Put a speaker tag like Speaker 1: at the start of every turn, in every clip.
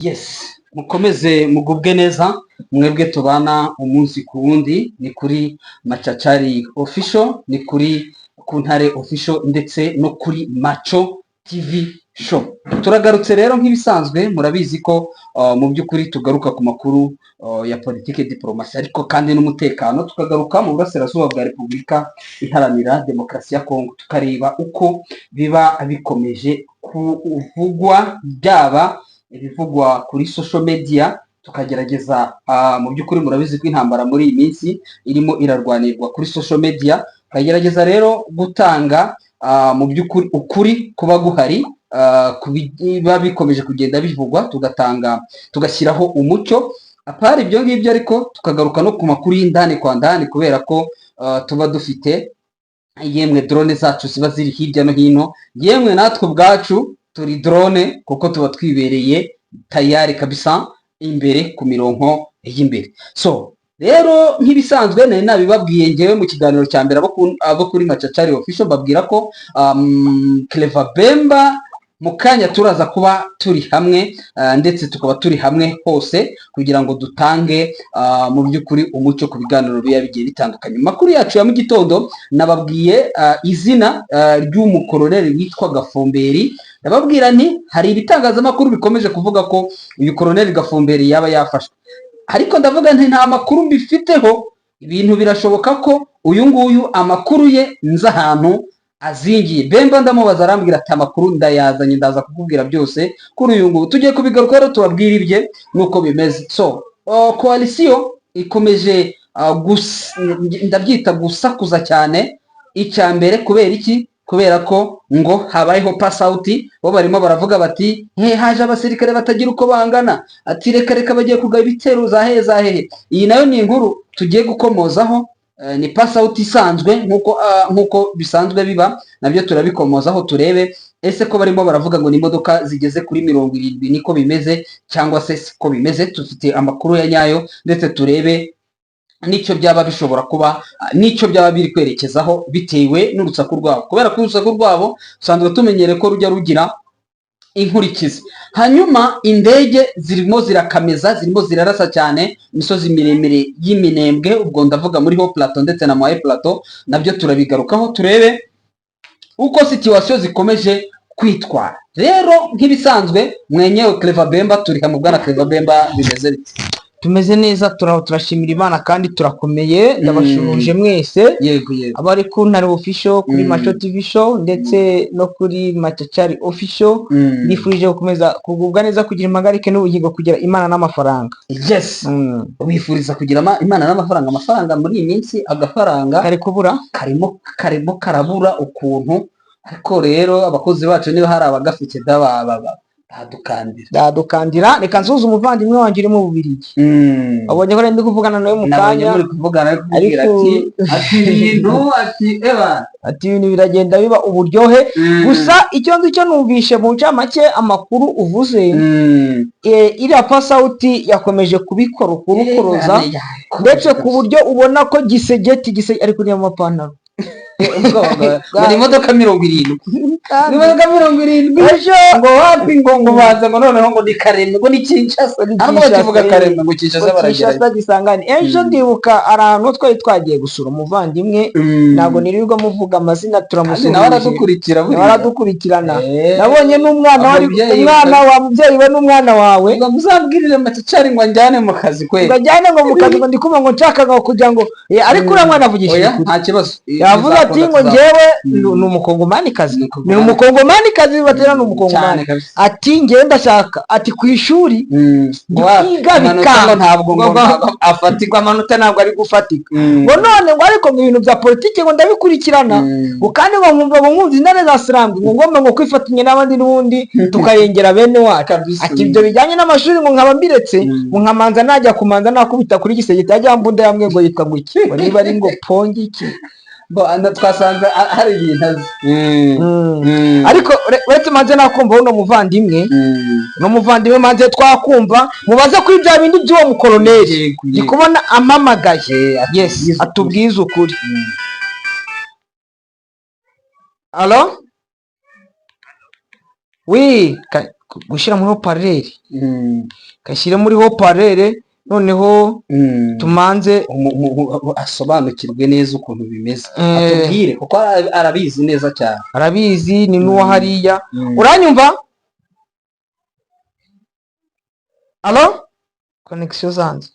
Speaker 1: Yes, mukomeze mugubwe neza mwebwe tubana umunsi ku wundi. Ni kuri Macacari Official, ni kuri Kuntare Official, ndetse no kuri Maco TV Show. Turagarutse rero nk'ibisanzwe. Murabizi ko mu by'ukuri tugaruka ku makuru ya politike, diplomasi, ariko kandi n'umutekano. Tukagaruka mu burasirazuba bwa Repubulika Iharanira Demokarasi ya Kongo, tukareba uko biba bikomeje kuvugwa, byaba ibivugwa kuri social media, tukagerageza mu by'ukuri murabizi ko intambara muri iyi minsi irimo irarwanirwa kuri social media, tukagerageza rero gutanga mu by'ukuri ukuri kuba guhari ku biba bikomeje kugenda bivugwa, tugatanga, tugashyiraho umucyo. Apart ibyo ngibyo ariko, tukagaruka no ku makuru y'indani kwa ndani, kubera ko tuba dufite yemwe drone zacu ziba ziri hirya no hino, yemwe natwe ubwacu turi drone, kuko tuba twibereye tayari kabisa imbere ku mirongo y'imbere. So rero nk'ibisanzwe, nari nabibabwiye ngewe mu kiganiro cya mbere, abo kuri Macacari Official, mbabwira ko Clever Bemba mu kanya turaza kuba turi hamwe, ndetse tukaba turi hamwe hose kugira ngo dutange mu by'ukuri umucyo ku biganiro biba bigiye bitandukanye. Mu makuru yacu ya mu gitondo nababwiye izina ry'umukoroneri witwa Gafumberi. Ndababwira nti hari ibitangazamakuru bikomeje kuvuga ko uyu koroneri Gafumberi yaba yafashwe, ariko ndavuga nti nta makuru mbifiteho. Ibintu birashoboka ko uyu nguyu amakuru ye nzi ahantu azingiye. Bemba ndamubaza, arambwira ati amakuru ndayazanye, ndaza kukubwira byose kuri uyu nguyu. Tugiye kubigaruka rero, tubabwire ibye nuko bimeze. So coalition ikomeje ndabyita gusakuza cyane. Icya mbere, kubera iki? Kubera ko ngo habayeho pass out. Bo barimo baravuga bati he haje abasirikare batagira uko bangana, ati reka reka, bagiye kugaba ibitero za hehe za hehe. Iyi nayo ni inkuru tugiye gukomozaho. Ni pass out isanzwe nk'uko bisanzwe biba, nabyo turabikomozaho, turebe ese ko barimo baravuga ngo ni imodoka zigeze kuri 70, niko bimeze cyangwa se siko bimeze? Dufite amakuru ya nyayo, ndetse turebe n'icyo byaba bishobora kuba, n'icyo byaba biri kwerekezaho bitewe n'urusaku rwabo, kubera ko urusaku rwabo dusanzwe tumenyereye ko rujya rugira inkurikizi. Hanyuma indege zirimo zirakameza, zirimo zirarasa cyane imisozi miremire y'Iminembwe, ubwo ndavuga muri Haut Plateau ndetse na Moyen Plateau. Nabyo turabigarukaho, turebe uko situation zikomeje kwitwara. Rero nk'ibisanzwe, mwenyewe Clever Bemba turi hamwe. Bwana Clever Bemba, bimeze bite?
Speaker 2: Tumeze neza, turaho, turashimira Imana kandi turakomeye. Ndabashuhuje mwese
Speaker 1: Yego.
Speaker 2: abari ku Ntare Official, kuri Maco TV Show, ndetse no kuri Macacari Official. Nifurije gukomeza kugubwa neza, kugira impagarike n'ubugingo, kugira Imana n'amafaranga.
Speaker 1: Yes. Wifuriza kugira Imana n'amafaranga. Amafaranga muri iyi minsi, agafaranga
Speaker 2: kari kubura.
Speaker 1: Karimo karabura ukuntu, ariko rero abakozi bacu niba hari abagafite da badukandira.
Speaker 2: Ndadukandira. Reka nsuhuze umuvandimwe wanjye uri mu Bubiligi. Wabonye ko nari ndi kuvugana nawe mu
Speaker 1: Nabonye
Speaker 2: kanya.
Speaker 1: muri kuvugana, ari kukubwira ati ibintu, ati eba
Speaker 2: Ati ibintu biragenda biba uburyohe. Gusa icyo nzi cyo, numvishe mu ncamake amakuru uvuze, iriya pass out yakomeje kubikora ukurukoroza, ndetse ku buryo ubona ko Gisegeti gise ari kuriya mapantaro.
Speaker 1: Ngo ni imodoka 70,
Speaker 2: Kandi
Speaker 1: imodoka 70.
Speaker 2: Ejo
Speaker 1: Ngo wapi, ngo baza, ngo noneho ngo ni Karembe, ngo ni Kinshasa.
Speaker 2: Ni
Speaker 1: Ntabwo bakivuga
Speaker 2: Kinshasa,
Speaker 1: Karembe, ngo Kinshasa.
Speaker 2: Ngo
Speaker 1: Baragerayo.
Speaker 2: Kinshasa gisangane. Ejo ndibuka hari ahantu twari twagiye gusura umuvandimwe, ntabwo nirirwa muvuga amazina.
Speaker 1: Kandi nawe
Speaker 2: Turamusuhuje.
Speaker 1: aradukurikira
Speaker 2: Nawe
Speaker 1: buriya.
Speaker 2: aradukurikirana. Nabonye n'umwana wari
Speaker 1: Umubyeyi
Speaker 2: umwana wa mubyeyi we n'umwana wawe.
Speaker 1: Ngo muzabwirire Macacari ngo anjyane mu kazi kwe.
Speaker 2: Ngo ajyane ngo mu kazi, ngo ndi kumva ngo nshaka ngo kugira ngo ariko uriya mwana avugishije
Speaker 1: Oya,
Speaker 2: ukuri.
Speaker 1: nta kibazo.
Speaker 2: Yavuze ati ngo njyewe ni umukongomanikazi.
Speaker 1: Ni
Speaker 2: Ni
Speaker 1: umukongomani.
Speaker 2: umukongomanikazi, batera ni
Speaker 1: Cyane
Speaker 2: umukongomani.
Speaker 1: kabisa.
Speaker 2: Ati njyewe ndashaka, ati ku ishuri
Speaker 1: Ngo wapi,
Speaker 2: kwiga
Speaker 1: amanota
Speaker 2: bikanga.
Speaker 1: ngo ntabwo ngo
Speaker 2: Ngo
Speaker 1: afatika.
Speaker 2: Amanota ntabwo ari gufatika. Ngo none ngo ariko ngo ibintu bya politiki ngo ndabikurikirana, ngo kandi ngo nkumva ngo nkunze intare za Sarambwe, ngo ngomba ngo kwifatanya n'abandi n'ubundi tukarengera bene wacu. Ati ibyo bijyanye n'amashuri ngo nkaba mbiretse, ngo nkamanza najya kumanza nakubita kuri Gisegeti yajya mbunda ya Mwego yitwa ngo iki, ngo niba ari ngo pongi iki.
Speaker 1: Bo, twasanze hari ibintu azi.
Speaker 2: Ariko uretse manze nakumva uno muvandimwe, uno muvandimwe manze twakumva, mubaze kuri bya bindi by'uwo mukoroneri.
Speaker 1: Yego,
Speaker 2: Ndi
Speaker 1: yego.
Speaker 2: kubona ampamagaye.
Speaker 1: Atubwize
Speaker 2: Yes,
Speaker 1: ukuri.
Speaker 2: Atubwize ukuri. Allô, oui. Gushyira muri haut-parleur, gashyire muri haut-parleur, noneho tumanze
Speaker 1: Asobanukirwe neza ukuntu bimeze, atubwire kuko arabizi neza cyane.
Speaker 2: Arabizi, ni n'uwo hariya. Uranyumva? Allo, connexion zanze.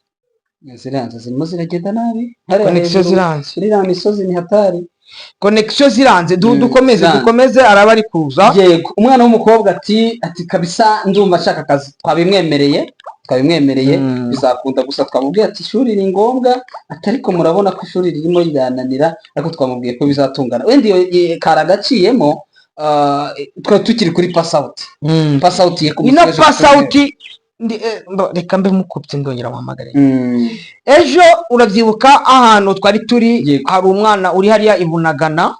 Speaker 1: Ziranze, zirimo ziragenda nabi hariya
Speaker 2: Connexion
Speaker 1: hejuru.
Speaker 2: ziranze.
Speaker 1: Kuri iriya misozi ni hatari.
Speaker 2: Connexion ziranze. Dukomeze.
Speaker 1: Ziranze.
Speaker 2: Dukomeze, araba ari kuza.
Speaker 1: Yego, umwana w'umukobwa ati kabisa ndumva ashaka akazi. Twabimwemereye, twabimwemereye. Bizakunda. Gusa twamubwiye ati ishuri ni ngombwa, ati ariko murabona ko ishuri ririmo rirananira, ariko twamubwiye ko bizatungana. Wenda iyo karagaciyemo. Twari tukiri kuri pass out. Pass out ye ku munsi
Speaker 2: Ino
Speaker 1: w'ejo.
Speaker 2: Pass out reka mbe mukubye, ndongera muhamagare. Ejo urabyibuka ahantu twari turi?
Speaker 1: Yego.
Speaker 2: Hari umwana uri hariya i Bunagana.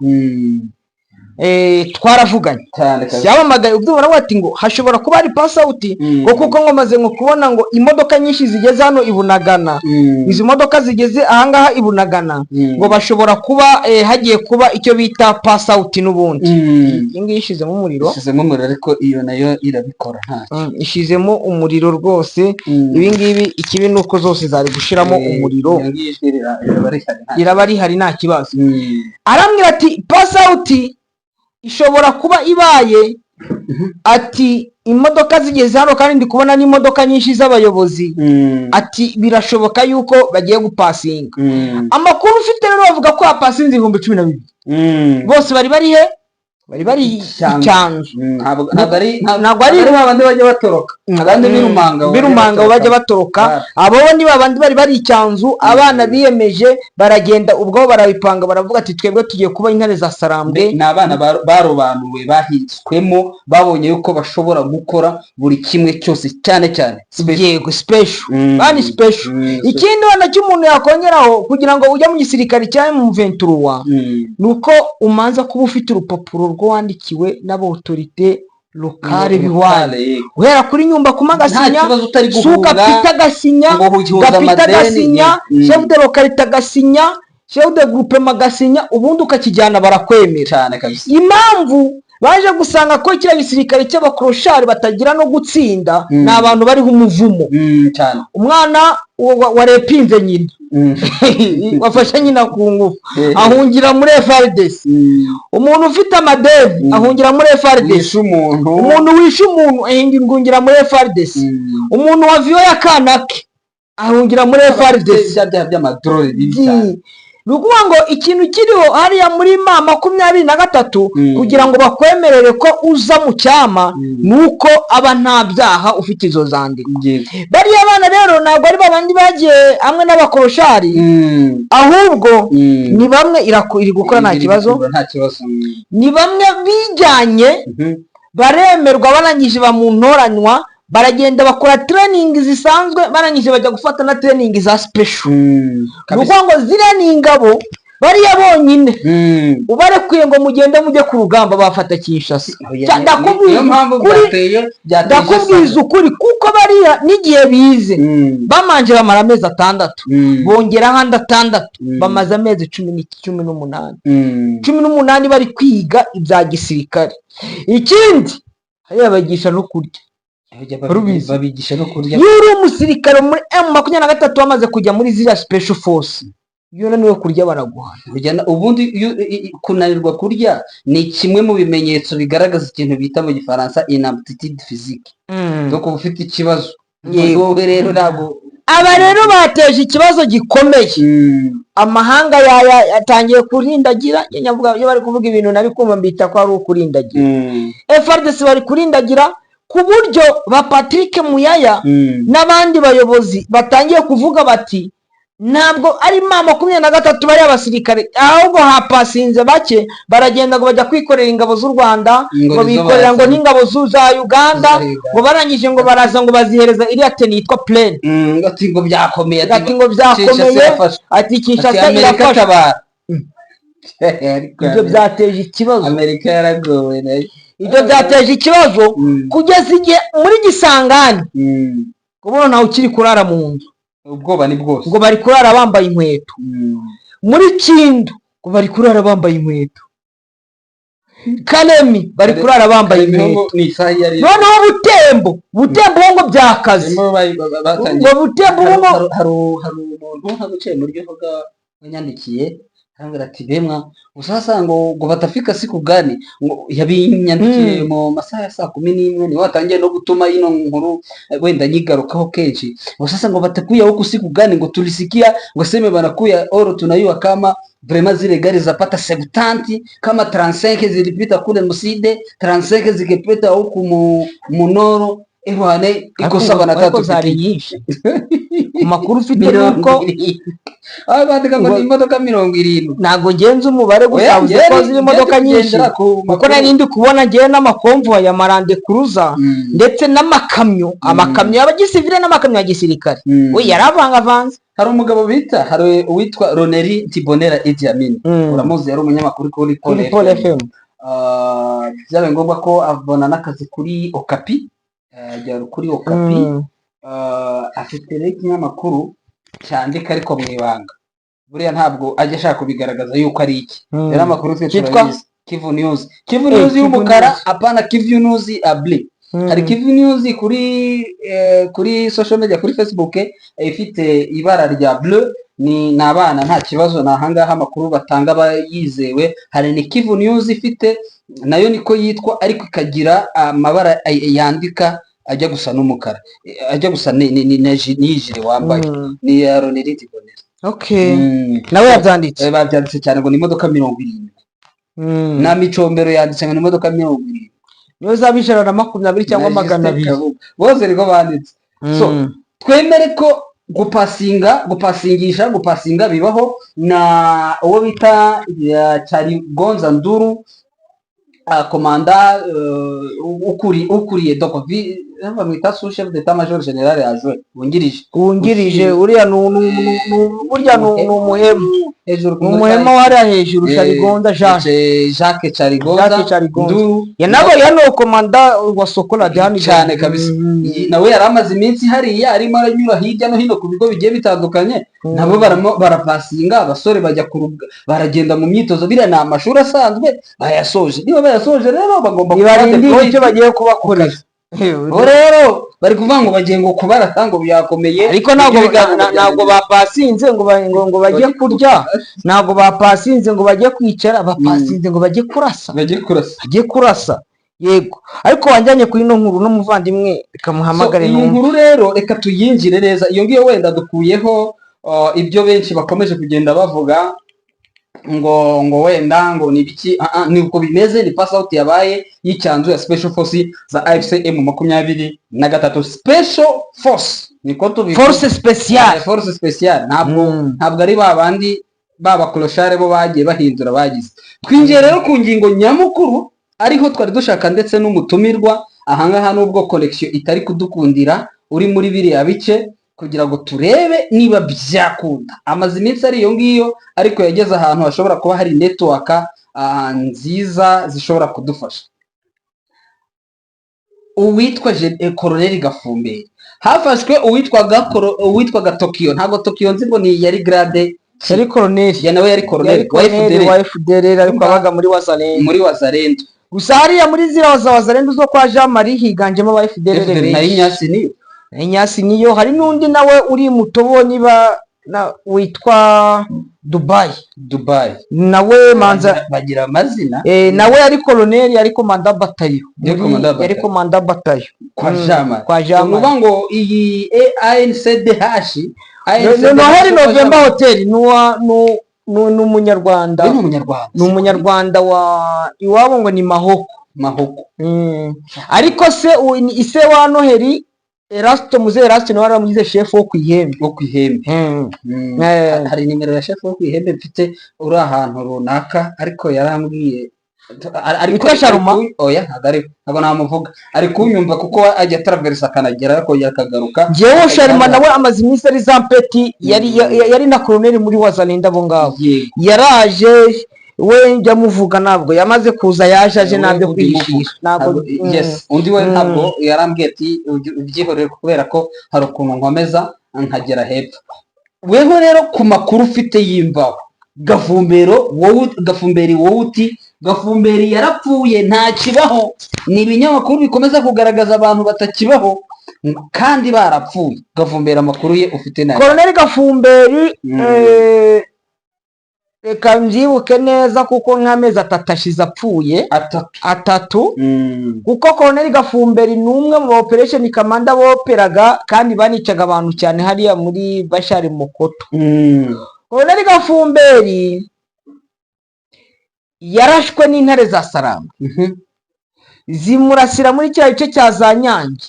Speaker 2: Twaravuganye.
Speaker 1: Cyane kabisa.
Speaker 2: Yamamagaye ubwo baravuga ati ngo hashobora kuba hari pass out, ngo kuko ngo maze ngo kubona ngo imodoka nyinshi zigeze hano i Bunagana, izi modoka zigeze ahangaha i Bunagana, ngo bashobora kuba hagiye kuba icyo bita pass out n'ubundi. Iyi ngiyi ishizemo umuriro.
Speaker 1: Ishyizemo umuriro, ariko iyo nayo irabikora ntacyo.
Speaker 2: Ishizemo umuriro rwose. Ibi ngibi ikibi ni uko zose zari gushiramo umuriro.
Speaker 1: Iyo ngiyo ijwi riraba rihari ntacyo.
Speaker 2: Iraba rihari, nta kibazo. Arambwira ati pass out ishobora kuba ibaye, ati imodoka zigeze hano kandi ndi kubona n'imodoka nyinshi z'abayobozi, ati birashoboka yuko bagiye gupasinga. Amakuru ufite rero bavuga ko hapasinze 12,000. Bose bari bari he? Bari bari
Speaker 1: Icyanzu.
Speaker 2: Icyanzu.
Speaker 1: Ntabwo
Speaker 2: Ntabwo
Speaker 1: ari babandi bajya batoroka, abandi birumanga.
Speaker 2: Birumanga bajya batoroka. Abo ni babandi bari bari Icyanzu, abana biyemeje baragenda ubwo barabipanga, baravuga ati twebwe tugiye kuba intare za Sarambwe.
Speaker 1: Ni abana barobanuwe, bahitswemo, babonye yuko bashobora gukora buri kimwe cyose, cyane cyane special.
Speaker 2: Yego, special. Bani special. Ikindi wenda cy'umuntu yakongeraho, kugira ngo ujye mu gisirikare cya M23, ni uko umanza kuba ufite urupapuro rwo wandikiwe n'aba autorité locale b'iwanyu,
Speaker 1: Locale, yego.
Speaker 2: guhera kuri nyumba kuma
Speaker 1: Nta
Speaker 2: agasinya,
Speaker 1: kibazo, utari
Speaker 2: suka
Speaker 1: guhunga,
Speaker 2: pita agasinya,
Speaker 1: ngo uhuza
Speaker 2: gapita
Speaker 1: amadeni,
Speaker 2: agasinya, chef de localité agasinya, chef de groupement agasinya, ubundi ukakijyana barakwemera.
Speaker 1: Cyane kabisa.
Speaker 2: Impamvu baje gusanga ko kiriya gisirikare cy'abakoroshari batagira no gutsinda, ni abantu bariho umuvumo.
Speaker 1: Cyane.
Speaker 2: Umwana warepinze nyina, wafashe nyina ku ngufu, ahungira muri FARDC. Umuntu ufite amadeni ahungira muri FARDC.
Speaker 1: Wishe umuntu.
Speaker 2: Umuntu wishe umuntu ahungira muri FARDC. Umuntu wa viyo ya kanake ahungira muri FARDC.
Speaker 1: Bya byaha by'amadorori bibi cyane.
Speaker 2: Ni ukuvuga ngo ikintu kiriho hariya muri M23, kugira ngo bakwemerere ko uza mu cyama, ni uko aba nta byaha ufite, izo zandiko. Bariya bana rero ntabwo ari babandi bagiye hamwe n'abakoroshari, ahubwo ni bamwe iri gukora nta
Speaker 1: Iri
Speaker 2: kibazo.
Speaker 1: gukora nta kibazo.
Speaker 2: Ni bamwe bijyanye, baremerwa, barangije ba mu ntoranywa, baragenda bakora training zisanzwe, barangije bajya gufata na training za special. Ni ukuvuga ngo ziriya ni ingabo, bariya bonyine ubarekuye ngo mugende mujye ku rugamba, bafata Kinshasa.
Speaker 1: Oya,
Speaker 2: Ndakubwiza
Speaker 1: niyo mpamvu
Speaker 2: ukuri,
Speaker 1: byateye
Speaker 2: ndakubwiza ukuri, kuko bariya n'igihe bize, bamanje bamara amezi 6, bongeraho andi 6, bamaze amezi 18. 18 bari kwiga ibya gisirikare. Ikindi hariya bagisha no kurya.
Speaker 1: Bajya
Speaker 2: Rubizi.
Speaker 1: Babigisha no kurya.
Speaker 2: Iyo uri umusirikare muri M23 wamaze kujya muri ziriya special force, iyo unaniwe kurya baraguhana.
Speaker 1: Ubundi kunanirwa kurya ni kimwe mu bimenyetso bigaragaza ikintu bita mu Gifaransa inaptitude physique, donc uba ufite ikibazo. Wowe rero ntabwo
Speaker 2: Aba rero bateje ikibazo gikomeye. Amahanga yatangiye kurindagira. Njye nyavuga iyo bari kuvuga ibintu nari kumva mbita ko ari ukurindagira. FARDC bari kurindagira ku buryo ba Patrick Muyaya n'abandi bayobozi batangiye kuvuga bati ntabwo ari M23 bariya basirikare, ahubwo hapasinze bake, baragenda ngo bajya kwikorera ingabo z'u Rwanda,
Speaker 1: Ngo
Speaker 2: ngo
Speaker 1: nizo
Speaker 2: bikorera ngo
Speaker 1: bazanye.
Speaker 2: n'ingabo za Uganda,
Speaker 1: Za Uganda.
Speaker 2: ngo barangije ngo baraza ngo bazihereza iriya tenue yitwa plaine.
Speaker 1: Ati ngo byakomeye.
Speaker 2: Ati ngo byakomeye.
Speaker 1: Kinshasa irafashwe.
Speaker 2: Ati
Speaker 1: Ati
Speaker 2: Kinshasa
Speaker 1: Amerika
Speaker 2: irafashwe.
Speaker 1: tabara. Ariko
Speaker 2: Ibyo byateje ikibazo.
Speaker 1: Amerika yaragowe nayo.
Speaker 2: Ibyo byateje ikibazo kugeza igihe muri Gisangani kubona ntawe ukiri kurara mu nzu.
Speaker 1: Ubwoba ni bwose.
Speaker 2: Ngo bari kurara bambaye inkweto. Muri Kindu ngo bari kurara bambaye inkweto. Kalemi bari kurara bambaye inkweto.
Speaker 1: Ni isaha iyo ari yo.
Speaker 2: Noneho Butembo ho ngo byakaze.
Speaker 1: Barimo batangiye.
Speaker 2: Ngo Butembo ho ngo
Speaker 1: Hari umuntu hano uciye muri ryo wanyandikiye, arambwira ati: "Bemwa usasa ngo batafika siku gani?" Ngo yabinyandikiye mu masaha ya saa 11, niwe watangiye no gutuma ino nkuru wenda nyigarukaho kenshi. Ngo sasa ngo batakuya huku siku gani? Ngo tulisikia ngo seme banakuya oro, tunayua kama vraiment zile gari zapata 70 kama 35 zilipita kule Muside, 35 zikipita huku mu Munoro ehwane iko saba na
Speaker 2: Ariko
Speaker 1: tatu.
Speaker 2: zari nyinshi ku makuru ufite
Speaker 1: mirongo
Speaker 2: nuko
Speaker 1: irindwi. Aho bandika ngo ni imodoka 70.
Speaker 2: Ntabwo ngenza umubare, gusa
Speaker 1: Oya,
Speaker 2: uzi ko ziri imodoka
Speaker 1: njye
Speaker 2: nyinshi
Speaker 1: kugendera ku
Speaker 2: kuko
Speaker 1: makuru.
Speaker 2: nari ndi kubona ngewe n'amaconvoi ya ma Land Cruiser ndetse n'amakamyo, amakamyo y'abagisivile n'amakamyo ya gisirikare. We yaravangavanze.
Speaker 1: Hari umugabo bita, hari uwitwa Roneri Tibonera Idi Amin. Uramuzi, yari umunyamakuru kuri
Speaker 2: kuri
Speaker 1: Paul
Speaker 2: Paul
Speaker 1: FM.
Speaker 2: FM.
Speaker 1: Ah, byabaye ngombwa ko abona n'akazi kuri Okapi, ajya kuri Okapi. Ah, afite rero ikinyamakuru cyandika ariko mu ibanga, buriya ntabwo ajya ashaka kubigaragaza yuko ari iki. Rero amakuru twe
Speaker 2: Cyitwa?
Speaker 1: turabizi, Kivu News, Kivu News
Speaker 2: Kivu
Speaker 1: y'umukara.
Speaker 2: News.
Speaker 1: Apana Kivu News abli. Hari Kivu News kuri social media, kuri Facebook, ifite ibara rya bleu, ni abana, nta kibazo, ni ahangaha amakuru batanga aba yizewe. Hari ni Kivu News ifite nayo niko yitwa, ariko ikagira amabara yandika ajya gusa n'umukara, ajya gusa n'ijire wambaye. Ni iya Roneri Tibonera.
Speaker 2: Okay, nawe yabyanditse.
Speaker 1: Babyanditse cyane ngo ni imodoka 70. Na Micombero yanditse ngo ni imodoka 70.
Speaker 2: Niyo zaba 120 cyangwa
Speaker 1: Na
Speaker 2: 200.
Speaker 1: Justin Kabuga. Bose niko banditse. So twemere ko gupasinga, gupasingisha, gupasinga bibaho. Na uwo bita Cyarigonza Nduru, komanda ukuriye, donc bamwita sous chef d'état major général adjoint wungirije.
Speaker 2: Wungirije uriya burya ni umuhema.
Speaker 1: Hejuru
Speaker 2: Ni umuhema wariya hejuru, Charigonza Jacques.
Speaker 1: Jacques Charigonza.
Speaker 2: Jacques Charigonza.
Speaker 1: Nduru.
Speaker 2: Ya nabo ya no komanda wa Sokola hano.
Speaker 1: Cyane kabisa. Nawe yari amaze iminsi hariya arimo aranyura hirya no hino ku bigo bigiye bitandukanye. Nabo barapasinga abasore, bajya kuruga, baragenda mu myitozo. Biriya ni amashuri asanzwe, bayasoje. Niba bayasoje rero bagomba kuba
Speaker 2: Nibarindire
Speaker 1: deployed.
Speaker 2: icyo bagiye kubakorera.
Speaker 1: Bo rero bari kuvuga ngo bagiye ngo kubarasa, ngo byakomeye.
Speaker 2: Ariko ntabwo
Speaker 1: Ibyo biganiro
Speaker 2: ntabwo bapasinze ngo bajye kurya, ntabwo bapasinze ngo bajye kwicara, bapasinze ngo bajye kurasa.
Speaker 1: Bagiye kurasa.
Speaker 2: Bajye kurasa, yego. Ariko wanjyanye kuri ino nkuru n'umuvandimwe, reka muhamagare
Speaker 1: So, iyi
Speaker 2: numve.
Speaker 1: nkuru rero reka tuyinjire neza. Iyo ngiyo wenda dukuyeho ibyo benshi bakomeje kugenda bavuga ngo wenda ngo ni ibiki. Ah, ah, ni uko bimeze. Ni pass out yabaye y'icyanzu ya special force za AFC M23, special force niko tubivuga.
Speaker 2: Force spéciale.
Speaker 1: Force spéciale, ntabwo ntabwo ari ba bandi baba clochard bo bagiye bahindura bagize. Twinjiye rero ku ngingo nyamukuru ariho twari dushaka ndetse n'umutumirwa ahangaha, nubwo connection itari kudukundira, uri muri biriya bice kugira ngo turebe niba byakunda. Amaze iminsi ari iyo ngiyo, ariko yageze ahantu hashobora kuba hari network nziza zishobora kudufasha. Uwitwa Colonel Gafumberi, hafashwe uwitwaga Tokiyo. Ntabwo Tokiyo nzi ngo ni yari grade.
Speaker 2: Yari koroneri.
Speaker 1: Ya, nawe yari koroneri
Speaker 2: Yari
Speaker 1: wa
Speaker 2: koroneri
Speaker 1: FDLR.
Speaker 2: Wa FDLR, ariko abaga muri Wazalendo.
Speaker 1: Muri Wazalendo.
Speaker 2: Gusa hariya muri ziriya za Wazalendo zo kwa Jean Marie higanjemo aba FDLR
Speaker 1: FDLR na
Speaker 2: benshi.
Speaker 1: Inyasi niyo.
Speaker 2: Inyasi niyo. Hari n'undi nawe uri mutobo niba witwa Dubai.
Speaker 1: Dubai.
Speaker 2: Nawe manza
Speaker 1: Bagira amazina.
Speaker 2: Nawe yari koloneli, yari komanda batayo.
Speaker 1: Yari komanda
Speaker 2: Yari
Speaker 1: batayo.
Speaker 2: komanda batayo.
Speaker 1: Kwa Jean
Speaker 2: Kwa Jean
Speaker 1: Marie. Ni ngo iyi ANCDH.
Speaker 2: Noheli November Hotel ni umunyarwanda.
Speaker 1: Ni umunyarwanda.
Speaker 2: Ni umunyarwanda wa iwabo ngo ni Mahoko.
Speaker 1: Mahoko.
Speaker 2: Ariko se ni ise wa Noheli Erasto, muze Erasto niwe waramugize shefu wo ku ihembe.
Speaker 1: Wo ku ihembe. Hari nimero ya shefu wo ku ihembe mfite uri ahantu runaka, ariko yarambwiye ariko
Speaker 2: Witwa Sharuma?
Speaker 1: Oya, ntabwo ari, ntabwo namuvuga. Ari kunyumva kuko ajya traverse akanagera, akongera akagaruka.
Speaker 2: Njyewe Sharima nawe amaze iminsi ari zampeti, yari yari na koloneli muri Wazalendo abo ngabo. Yaraje, we njya muvuga, ntabwo yamaze kuza, yaje aje
Speaker 1: We
Speaker 2: ntabyo
Speaker 1: ujya umuvuga.
Speaker 2: kwihisha ntabwo.
Speaker 1: Yes, undi we ntabwo yarambwiye ati ubyihorere kubera ko hari ukuntu nkomeza nkagera hepfo. Weho rero ku makuru ufite y'imvaho, Gafumbero, wowe Gafumberi, wowe uti Gafumberi yarapfuye, ntakibaho. Ni ibinyamakuru bikomeza kugaragaza abantu batakibaho kandi barapfuye. Gafumberi, amakuru ye ufite nayo?
Speaker 2: Koroneli Gafumberi, reka mbyibuke neza, kuko nk'amezi 3 ashize apfuye.
Speaker 1: 3.
Speaker 2: 3. Kuko Koroneli Gafumberi ni umwe mu ba operation commander boperaga kandi banicaga abantu cyane hariya muri Bashari Mokoto. Koroneli Gafumberi yarashwe n'intare za Sarambwe, zimurasira muri kiriya gice cya za Nyange.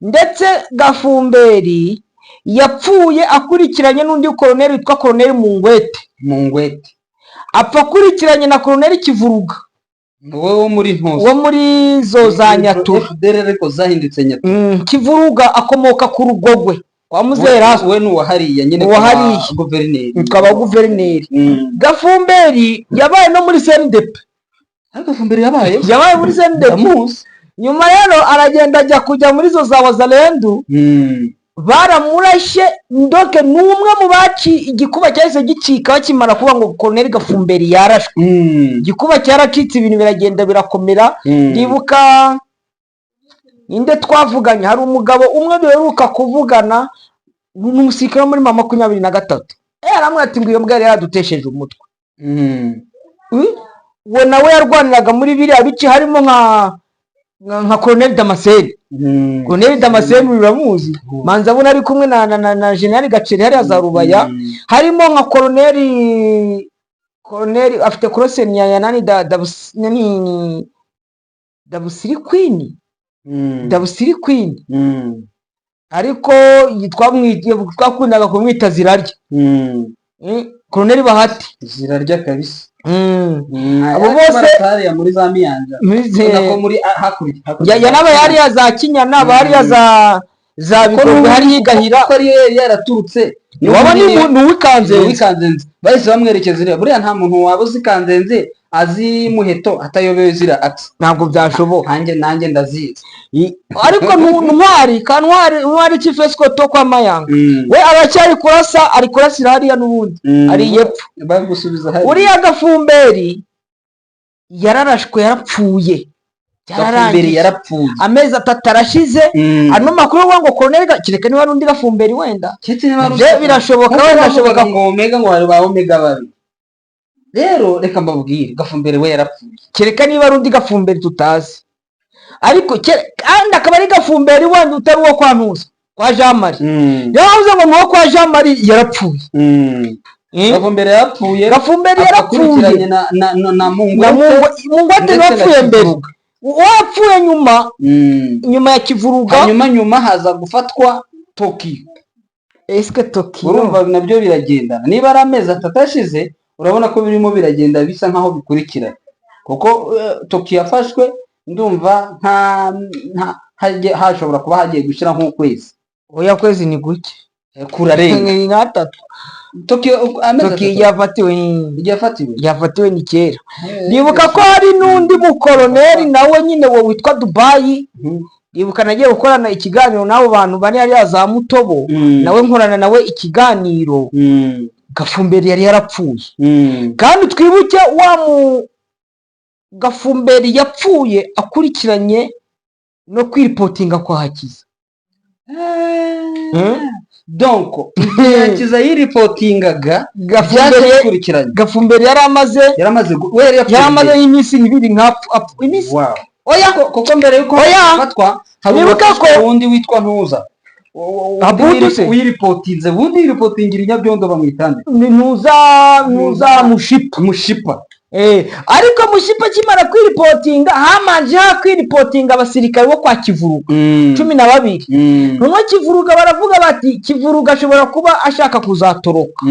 Speaker 2: Ndetse Gafumberi yapfuye akurikiranye n'undi koroneli witwa Koroneli Mungwete.
Speaker 1: Mu Ngwete.
Speaker 2: Apfa akurikiranye na Koroneli Kivuruga.
Speaker 1: Wowe wo muri Ntuzi.
Speaker 2: Wo muri zo za Nyatura.
Speaker 1: FDLR ariko zahindutse Nyatura.
Speaker 2: Kivuruga akomoka ku Rugogwe kwa Muzera.
Speaker 1: We ni uwa hariya nyine.
Speaker 2: Uwa
Speaker 1: kwa
Speaker 2: hariya.
Speaker 1: Guverineri.
Speaker 2: Kwa guverineri. Gafumberi yabaye no muri CNDP.
Speaker 1: Ariko Gafumberi yabaye
Speaker 2: Yabaye muri CNDP.
Speaker 1: Ndamuzi.
Speaker 2: Nyuma rero aragenda ajya kujya muri zo za Wazalendu. Baramurashe ndoke, ni umwe mu baci igikuba cyahise gicika bakimara kuvuga ngo Koroneli Gafumberi yarashwe. Igikuba cyaracitse, ibintu biragenda birakomera. Ndibuka ninde twavuganye, hari umugabo umwe duheruka kuvugana, ni umusirikare wo muri M23, aramubwira ati ngo iyo mbwa yari yaradutesheje umutwe. Uwo nawe yarwaniraga muri biriya bice, harimo nka Koroneli Damascene. Koroneli Damascene uramuzi? Manza abona ari kumwe na General Gaceri hariya za Rubaya. Harimo nka Koroneli afite koroseni ya nani da nani Dabusiri Queen. Dabusiri Queen. Ariko twakundaga kumwita Zirarya. Koroneli Bahati.
Speaker 1: Zirarya kabisa.
Speaker 2: Abo bose
Speaker 1: hariya muri za Miyanja. Ubona ko muri hakurya hakurya.
Speaker 2: Yanabaye hariya za Kinyana, hariya za Bigogwe, hariya i Gahira.
Speaker 1: Ko ariyo yari yaraturutse.
Speaker 2: Waba ni ni uw'ikanzenze.
Speaker 1: Uw'ikanzenze bahise bamwerekeza iriya. Buriya nta muntu waba uzi Kanzenze, azi Muheto, atayobewe ziriya akisi.
Speaker 2: Ntabwo byashoboka.
Speaker 1: Nanjye ndazizi.
Speaker 2: Ariko Ntwari ka Ntwari, Ntwari chief escort kwa Mayanga, we aracyari kurasa, ari kurasira hariya n'ubundi. Ari yepfo.
Speaker 1: Bari gusubiza hariya.
Speaker 2: Uriya Gafumberi yararashwe, yarapfuye.
Speaker 1: Gafumberi
Speaker 2: Byararangiye.
Speaker 1: yarapfuye.
Speaker 2: Amezi 3 arashize. Ano makuru avuga ngo Koroneli, kereka niba ari undi Gafumberi wenda.
Speaker 1: Keretse niba ari
Speaker 2: Byo birashoboka,
Speaker 1: nkuko
Speaker 2: wenda
Speaker 1: bavugaga
Speaker 2: ashoboka.
Speaker 1: ngo omega, ngo hari ba omega babiri. Rero reka mbabwire, Gafumberi we yarapfuye.
Speaker 2: Kereka niba ari undi Gafumberi tutazi, ariko kandi akaba ari Gafumberi wenda utari uwo kwa Ntuza, kwa Jean Marie. Niyo bavuze ngo ni uwo kwa Jean Marie, yarapfuye.
Speaker 1: Gafumberi yarapfuye.
Speaker 2: Gafumberi yarapfuye.
Speaker 1: Akurikiranye na Mungwete.
Speaker 2: Na Mungwate.
Speaker 1: Ndetse na
Speaker 2: yapfuye mbere.
Speaker 1: Kivuruga.
Speaker 2: Uwo yapfuye nyuma. Nyuma ya Kivuruga.
Speaker 1: Hanyuma nyuma haza gufatwa Tokiyo.
Speaker 2: Eske Tokiyo?
Speaker 1: Urumva nabyo biragendana. Niba ari amezi 3 ashize, urabona ko birimo biragenda bisa nkaho bikurikirana, kuko Tokiyo yafashwe ndumva nka hashobora kuba hagiye gushira nk'ukwezi.
Speaker 2: Oya, kwezi ni guke.
Speaker 1: Kurarenga.
Speaker 2: Ni nk'atatu.
Speaker 1: Tokiyo amezi
Speaker 2: Tokiyo
Speaker 1: 3.
Speaker 2: Yafatiwe.
Speaker 1: Yafatiwe.
Speaker 2: Yafatiwe ni kera. Ndibuka ko hari n'undi mukoroneri nawe nyine wo witwa Dubayi. Ndibuka nagiye gukorana ikiganiro n'abo bantu bari hariya za Mutobo. Nawe nkorana nawe ikiganiro. Gafumberi yari yarapfuye. Kandi twibuke wa mu Gafumberi yapfuye akurikiranye no kwiripotinga kwa Hakiza.
Speaker 1: Donc igihe Hakiza yiripotingaga byaje bikurikiranye.
Speaker 2: Gafumberi yari amaze
Speaker 1: Yaramaze we yari yapfuye
Speaker 2: yari amaze
Speaker 1: mbere.
Speaker 2: nk'iminsi 2 iminsi. Oya.
Speaker 1: Kuko mbere yuko
Speaker 2: Oya.
Speaker 1: afatwa hari
Speaker 2: Nibuka
Speaker 1: uwafashwe wundi witwa Ntuza.
Speaker 2: Abudu se?
Speaker 1: Uyiripotinze ubundi yiripotingira inyabyondo bamwitande.
Speaker 2: Ni Ntuza Mushipa.
Speaker 1: Mushipa.
Speaker 2: Ariko Mushipa akimara kwiripotinga, hamanje hakwiripotinga abasirikare bo kwa Kivuruga 12. Noneho Kivuruga baravuga bati Kivuruga ashobora kuba ashaka kuzatoroka.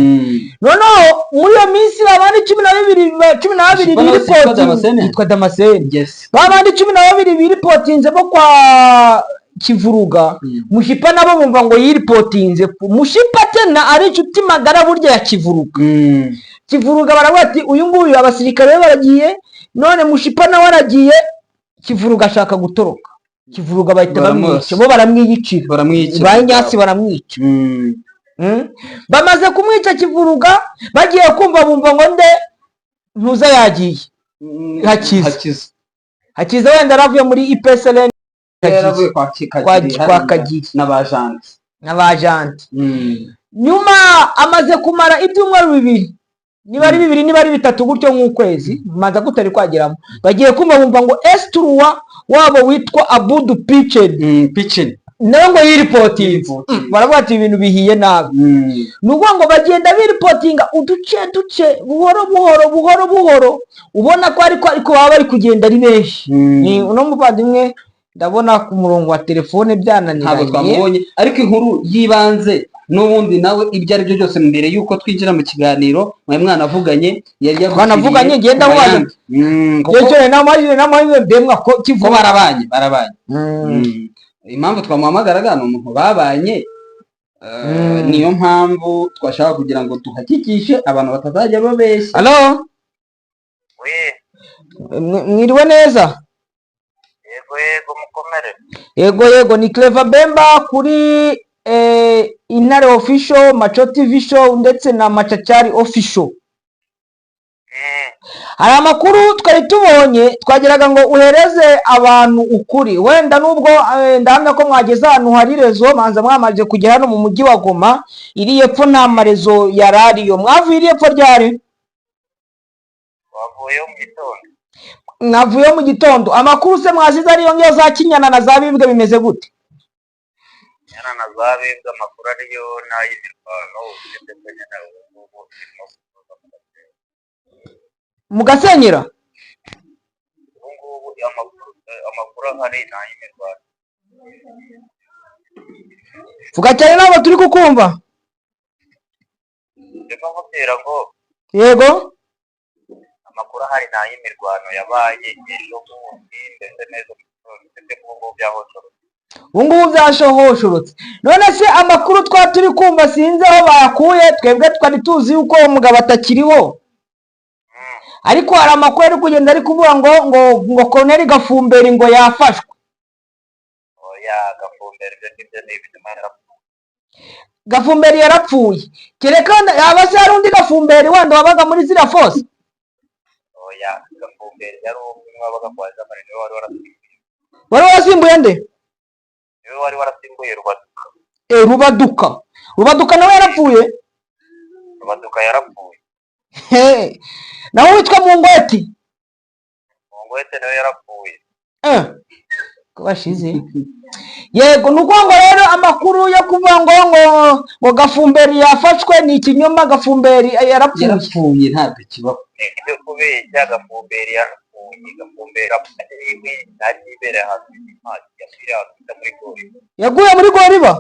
Speaker 2: Noneho muri iyo minsi abandi 12 12
Speaker 1: Mushipa nawe si yitwa
Speaker 2: biripotinze.
Speaker 1: Damascene?
Speaker 2: Yitwa Damascene.
Speaker 1: Yes.
Speaker 2: Ba bandi 12 biripotinze bo kwa Kivuruga, Mushipa nabo bumva ngo yiripotinze. Mushipa tena ari inshuti magara burya ya Kivuruga. Kivuruga baravuga ati uyu nguyu abasirikare be baragiye, none Mushipa nawe aragiye, Kivuruga ashaka gutoroka. Kivuruga bahita
Speaker 1: Baramurasa.
Speaker 2: bamwica, bo baramwiyicira.
Speaker 1: Baramwica.
Speaker 2: Ba Nyasi baramwica. Bamaze kumwica Kivuruga, bagiye kumva bumva ngo nde Ntuza yagiye. Hakiza.
Speaker 1: Hakiza.
Speaker 2: Hakiza wenda yaravuye muri IPSLN.
Speaker 1: Yaravuye kwa Kagiri.
Speaker 2: Kwa
Speaker 1: Hariya.
Speaker 2: Kagiri.
Speaker 1: N'abajanti.
Speaker 2: N'abajanti. Nyuma amaze kumara ibyumweru 2, niba ari 2, niba ari 3 gutyo, nk'ukwezi manza kutari kwageramo, bagiye kumva bumva ngo S3 wabo witwa Abudu Pichen
Speaker 1: Pichen.
Speaker 2: nawe ngo yiripotinze.
Speaker 1: Yiripotinze.
Speaker 2: Baravuga ati ibintu bihiye nabi. Ni ukuvuga ngo bagenda biripotinga uduce duce, buhoro buhoro, buhoro buhoro, ubona ko ariko baba bari kugenda ari benshi. Ni uno muvandimwe ndabona ku murongo wa telefone
Speaker 1: Ntabwo
Speaker 2: byananiranye.
Speaker 1: twamubonye, ariko inkuru y'ibanze n'ubundi nawe ibyo ari byo byose, mbere y'uko twinjira mu kiganiro mwari mwanavuganye, yari yagushyiriye
Speaker 2: Twanavuganye, ngenda
Speaker 1: ku
Speaker 2: mubaza.
Speaker 1: mayandi. Kuko
Speaker 2: Yewe, namajije namajije mbemwa ko
Speaker 1: ko
Speaker 2: kivuga.
Speaker 1: Barabanye, barabanye. Impamvu twamuhamagaraga ni umuntu babanye, niyo mpamvu twashaka kugira ngo tuhakikishe abantu batazajya babeshya.
Speaker 2: Halo?
Speaker 3: Oui.
Speaker 2: Mwiriwe neza?
Speaker 3: Yego yego, mukomere.
Speaker 2: Yego yego, ni Clever Bemba kuri Intare Official, Maco TV Show ndetse na Machachari Official. Hari amakuru twari tubonye, twagiraga ngo uhereze abantu ukuri. Wenda nubwo ndahamya ko mwageze ahantu hari réseau, manza mwamaze kugera hano mu mujyi wa Goma, iri epfo nta ma réseau yari ariyo. Mwavuye iri epfo ryari?
Speaker 3: Wavuyeho mu gitondo.
Speaker 2: Mwavuyeho mu gitondo. Amakuru se mwasize ariyo ngiyo za Kinyana na za Bibwe bimeze gute?
Speaker 3: Nyana na za Bibwe, amakuru ariyo n'ay'imirwano, ndetse nyine ubu ngubu irimo gusoza mu gasenyi.
Speaker 2: Mu Gasenyera?
Speaker 3: Ubu ngubu amakuru ahari ni ay'imirwano.
Speaker 2: Vuga cyane, ntabwo turi kukumva.
Speaker 3: Ndimo nkubwira ngo
Speaker 2: Yego.
Speaker 3: amakuru ahari ni ay'imirwano yabaye ejo bundi, ndetse n'ejo mu gitondo, ndetse n'ubu ngubu byahoshorotse.
Speaker 2: Ubu ngubu byashohoshorotse. None se amakuru twa turi kumva, sinzi aho bayakuye, twebwe twari tuzi yuko uwo mugabo atakiriho, ariko hari amakuru ari kugenda ari kuvuga ngo Colonel Gafumberi ngo yafashwe.
Speaker 3: Oya, Gafumberi ibyo ngibyo ni ibinyoma, yarapfuye.
Speaker 2: Gafumberi yarapfuye? Kereka wenda yaba se hari undi Gafumberi wenda wabaga muri ziriya force?
Speaker 3: Oya, Gafumberi yari umwe wabaga kwa Jamari, niwe wari warasimbuye.
Speaker 2: Wari warasimbuye nde?
Speaker 3: Niwe wari warasimbuye Rubaduka.
Speaker 2: Rubaduka, Rubaduka nawe yarapfuye?
Speaker 3: Rubaduka yarapfuye.
Speaker 2: He, nawe witwa Mungweti?
Speaker 3: Mungwete nawe yarapfuye.
Speaker 2: Ko bashize. Yego, ni ukuvuga ngo rero amakuru yo kuvuga ngo Gafumberi yafashwe ni ikinyoma. Gafumberi yarapfuye?
Speaker 1: Yarapfuye, ntabwo kibaho.
Speaker 3: Ibyo kubeshya, Gafumberi yarapfuye. Gafumberi apfuye iwe nari ibereye ahantu bita Impati, yapfiriye ahantu bita muri Goriba.
Speaker 2: Yaguye muri Goriba?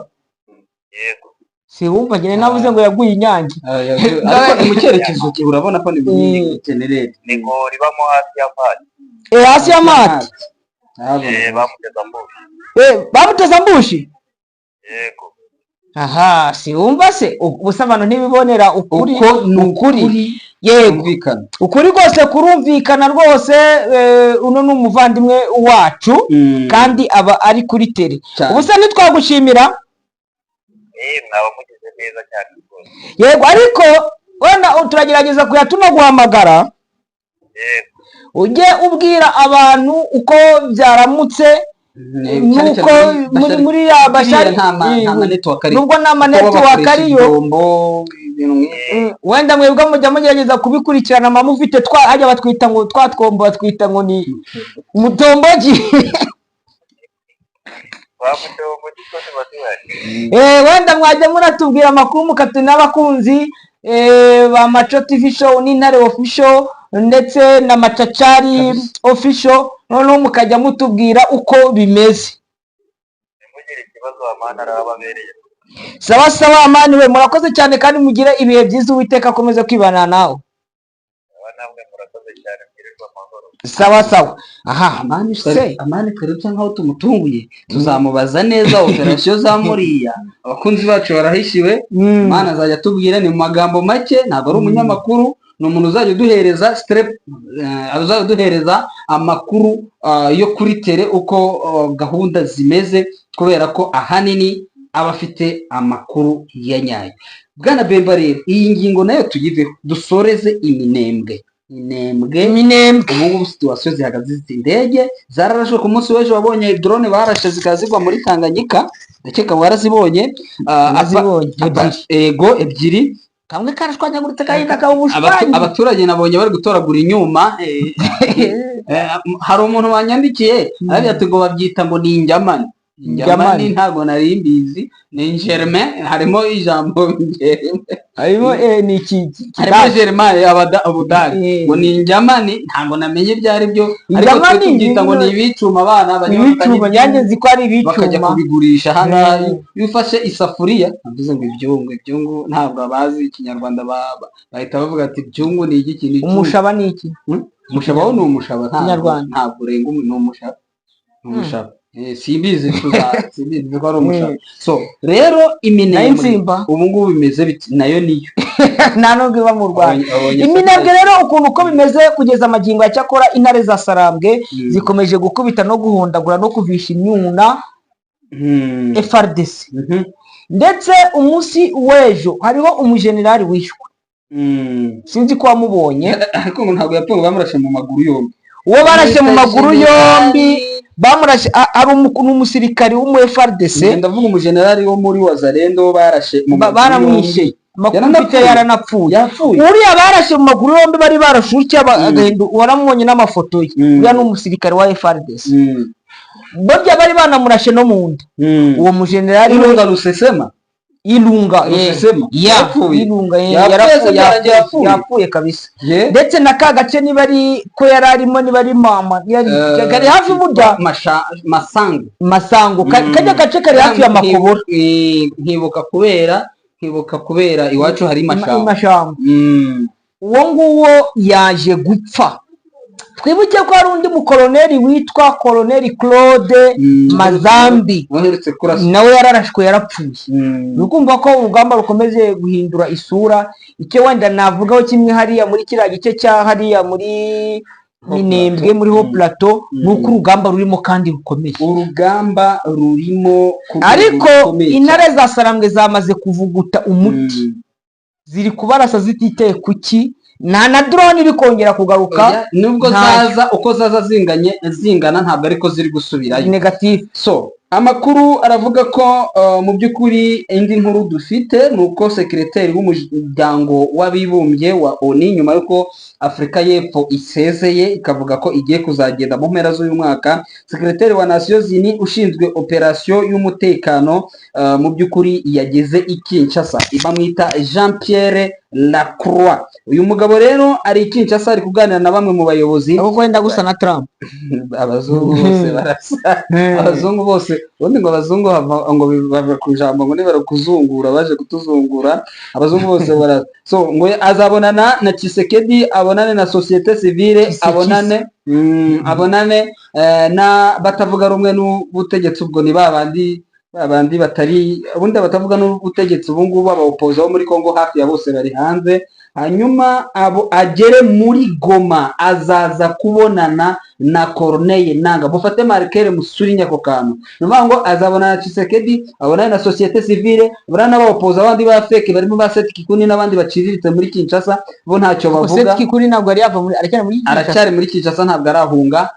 Speaker 3: Yego.
Speaker 2: Si wumva njye navuze ngo yaguye Inyange.
Speaker 1: Ariko ni mu cyerekezo cye, urabona ko ni muri genereri.
Speaker 3: Ni Goriba mo hasi ya Mpati.
Speaker 2: Hasi y'amati.
Speaker 3: Bamuteze ambushi.
Speaker 2: Bamuteze ambushi?
Speaker 3: Yego.
Speaker 2: Aha, si wumva se, ubusa abantu ntibibonera ukuri.
Speaker 1: Uko ni
Speaker 2: ukuri.
Speaker 1: Ukuri.
Speaker 2: Yego.
Speaker 1: Kumvikana.
Speaker 2: Ukuri rwose kurumvikana rwose. Uno ni umuvandimwe wacu kandi aba ari kuri terrain.
Speaker 1: Cyane.
Speaker 2: Ubusa ntitwagushimira?
Speaker 3: Mwaba mugize neza cyane rwose.
Speaker 2: Yego, ariko wenda turagerageza kuya tunaguhamagara.
Speaker 3: Yego.
Speaker 2: Ujye ubwira abantu uko byaramutse. Nuko muri ya Bashari
Speaker 1: nta ma network ariyo.
Speaker 2: Nubwo nta ma network ariyo.
Speaker 1: Ibyombo, ibintu nk'ibyo.
Speaker 2: Wenda mwebwe mujya mugerageza kubikurikirana, mama mufite twa hajya batwita ngo twa twombo, batwita ngo ni mutombogi.
Speaker 3: Bamutombo ko tuba duhari.
Speaker 2: Wenda mwajya munatubwira amakuru, mukatu n'abakunzi ba Maco TV Show n'Intare Official ndetse na Macacari
Speaker 1: Kabisa.
Speaker 2: Official, noneho mukajya mutubwira uko bimeze.
Speaker 3: Ntimugire ikibazo, Amani arababereye.
Speaker 2: Sawa sawa, Amani we, murakoze cyane kandi mugire ibihe byiza, Uwiteka akomeze kwibana nawe.
Speaker 3: Aba namwe murakoze cyane, mwirirwe amahoro.
Speaker 2: Sawa sawa. Aha.
Speaker 1: Amani
Speaker 2: Se.
Speaker 1: Amani twari dusa nkaho tumutunguye, tuzamubaza neza operasiyo za muriya. Abakunzi bacu barahishiwe. Amani azajya atubwira ni mu magambo make, ntabwo ari umunyamakuru, ni umuntu uzajya uduhereza step, uzajya uduhereza amakuru yo kuri terrain, uko gahunda zimeze, kubera ko ahanini aba afite amakuru ya nyayo. Bwana Bemba, rero iyi ngingo nayo tuyiveho, dusoreze iminembwe. Minembwe.
Speaker 2: Minembwe.
Speaker 1: Ubu ngubu situation zihagaze ziti? Indege zararashwe ku munsi w'ejo, wabonye drone barashe zikaba zigwa muri Tanganyika, ndakeka warazibonye.
Speaker 2: Nazibonye, ebyiri.
Speaker 1: Ego, ebyiri.
Speaker 2: Kamwe karashwanyaguritse kahinda kaba ubushwanyi.
Speaker 1: Abaturage nabonye bari gutoragura inyuma. Hari umuntu wanyandikiye aravuga ati ngo babyita ngo ni injyamani. Injyamani.
Speaker 2: Injyamani.
Speaker 1: Ntabwo nari mbizi, ni ingerme, harimo ijambo ingerme.
Speaker 2: Harimo ni iki
Speaker 1: Harimo
Speaker 2: kidage.
Speaker 1: Germane, ubudage. Ngo ni injyamani, ntabwo namenye ibyo ari byo, ariko twe
Speaker 2: Injyamani
Speaker 1: tubyita ngo ni ibicuma abana bajya
Speaker 2: ibicuma
Speaker 1: bakajya
Speaker 2: nyange nzi ko ari
Speaker 1: bakajya
Speaker 2: ibicuma.
Speaker 1: kubigurisha hano. Iyo ufashe isafuriya, navuze ngo ibyungu, ibyungu ntabwo abazi ikinyarwanda bahita bavuga ati ibyungu ni iki kintu? Icyungu.
Speaker 2: Umushaba ni iki?
Speaker 1: Umushaba wo ni umushaba, ntabwo
Speaker 2: Kinyarwanda.
Speaker 1: ntabwo urenga ni umushaba, ni umushaba. Simbizi, simbizi ko ari umushaba. So rero
Speaker 2: Nayo
Speaker 1: iminembwe
Speaker 2: insimba.
Speaker 1: ubu ngubu bimeze biti? Nayo niyo.
Speaker 2: Nta nubwo iba mu Rwanda.
Speaker 1: Abonye
Speaker 2: Iminembwe rero, ukuntu uko bimeze kugeza amagingo ya, cyakora intare za Sarambwe zikomeje gukubita no guhondagura no kuvisha imyuna FARDC. Ndetse umunsi w'ejo hariho umujenerali wishwe. Sinzi ko wamubonye.
Speaker 1: Ariko ngo ntabwo yapfuye, ngo bamurashe mu maguru yombi.
Speaker 2: Uwo barashe mu maguru
Speaker 1: Generali.
Speaker 2: yombi, bamurashe ari n'umusirikari w'umu FARDC.
Speaker 1: Ngenda ndavuga umujenerali wo muri Wazalendo barashe mu maguru
Speaker 2: Baramwishe.
Speaker 1: yombi.
Speaker 2: Amakuru
Speaker 1: Yaranapfuye.
Speaker 2: mfite, yaranapfuye.
Speaker 1: Yapfuye.
Speaker 2: Uriya barashe mu maguru yombi, bari barashe utya agahinda, waramubonye n'amafoto ye. Uriya ni umusirikare wa FARDC. Burya bari banamurashe no mu nda. Uwo mujenerali we
Speaker 1: Ilunga Rusesema.
Speaker 2: Ilunga.
Speaker 1: Rusesema.
Speaker 2: Ya.
Speaker 1: Yapfuye.
Speaker 2: Ilunga,
Speaker 1: Yapfuye,
Speaker 2: yarapfuye.
Speaker 1: se byarangiye
Speaker 2: yapfuye
Speaker 1: yapfuye?
Speaker 2: Yapfuye kabisa.
Speaker 1: Ye.
Speaker 2: Ndetse na ka gace, niba ari ko yari arimo, niba ari mama yari kari hafi burya.
Speaker 1: Masango.
Speaker 2: Masango, kajya gace kari hafi ya Makobora.
Speaker 1: Nkibuka kubera iwacu hari Mashamba.
Speaker 2: Mashamba. Uwo nguwo yaje gupfa. Twibuke ko hari undi mukoloneli witwa Koloneli Claude Mazambi.
Speaker 1: Uherutse kurasa.
Speaker 2: Nawe yararashwe, yarapfuye. Uri kumva ko urugamba rukomeje guhindura isura. Icyo wenda navugaho kimwe, hariya muri kiriya gice cya hariya muri Minembwe, muri ho plateau, ni uko urugamba rurimo kandi rukomeye.
Speaker 1: Urugamba rurimo ku rwego
Speaker 2: Ariko
Speaker 1: rukomeye.
Speaker 2: intare za Sarambwe zamaze kuvuguta umuti. Ziri kubarasa zititeye kuki, nta na drone iri kongera kugaruka.
Speaker 1: Oya, nubwo
Speaker 2: Ntayo.
Speaker 1: zaza uko zaza zinganye zingana, ntabwo ariko ziri gusubirayo.
Speaker 2: Negative.
Speaker 1: So amakuru aravuga ko mu by'ukuri indi nkuru dufite ni uko sekireteri w'umuryango w'abibumbye wa ONU, nyuma y'uko Afurika y'Epfo isezeye ikavuga ko igiye kuzagenda mu mpera z'uyu mwaka, sekireteri wa Nations Unies ushinzwe operasiyo y'umutekano mu by'ukuri yageze i Kinshasa, bamwita Jean Pierre Lacroix. Uyu mugabo rero ari i Kinshasa, ari kuganira na bamwe mu bayobozi.
Speaker 2: Ahubwo wenda gusa na Trump.
Speaker 1: Abazungu bose barasa, abazungu bose. Ubundi ngo abazungu ngo bava ku ijambo ngo nibara kuzungura, baje kutuzungura. Abazungu bose barasa. So ngo azabonana na Tshisekedi, abonane na société civile,
Speaker 2: Tshisekedi.
Speaker 1: abonane na batavuga rumwe n'ubutegetsi. Ubwo ni babandi babandi batari ubundi batavuga n'ubutegetsi ubu ngubu, abaopoza bo muri Congo hafi ya bose bari hanze. Hanyuma abo agere muri Goma, azaza kubonana na Corneille Nanga. Mufate marqueur, musurinye ako kantu. Ni ukuvuga ngo azabonana na Tshisekedi, abonane na société civile, abonane n'abaopoza abandi ba fake barimo ba Seth Kikuni n'abandi baciriritse muri Kinshasa, bo ntacyo bavuga.
Speaker 2: Seth Kikuni ntabwo yari yava muri, aracyari muri Kinshasa.
Speaker 1: Aracyari muri Kinshasa, ntabwo arahunga,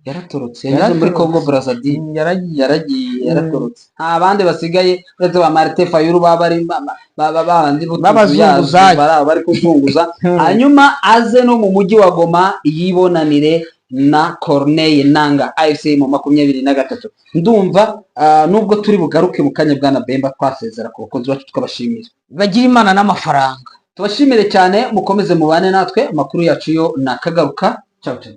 Speaker 1: yaratorotse, yanyuze muri
Speaker 2: Yaratorotse.
Speaker 1: Congo Brazzaville.
Speaker 2: Yaragiye.
Speaker 1: Yaragiye, yaratorotse. Nta bandi basigaye uretse ba Martin Fayulu, baba ari bandi
Speaker 2: B'abazunguzayi.
Speaker 1: bari aho bari kuzunguza. Hanyuma aze no mu mujyi wa Goma yibonanire na Corneille Nanga, AFC mu 23. Ndumva nubwo turi bugaruke mu kanya, bwana Bemba, twasezera ku bakunzi bacu tukabashimira.
Speaker 2: Bagira Imana n'amafaranga.
Speaker 1: Tubashimire cyane, mukomeze mubane natwe. Amakuru yacu yo nakagaruka. Ciao ciao.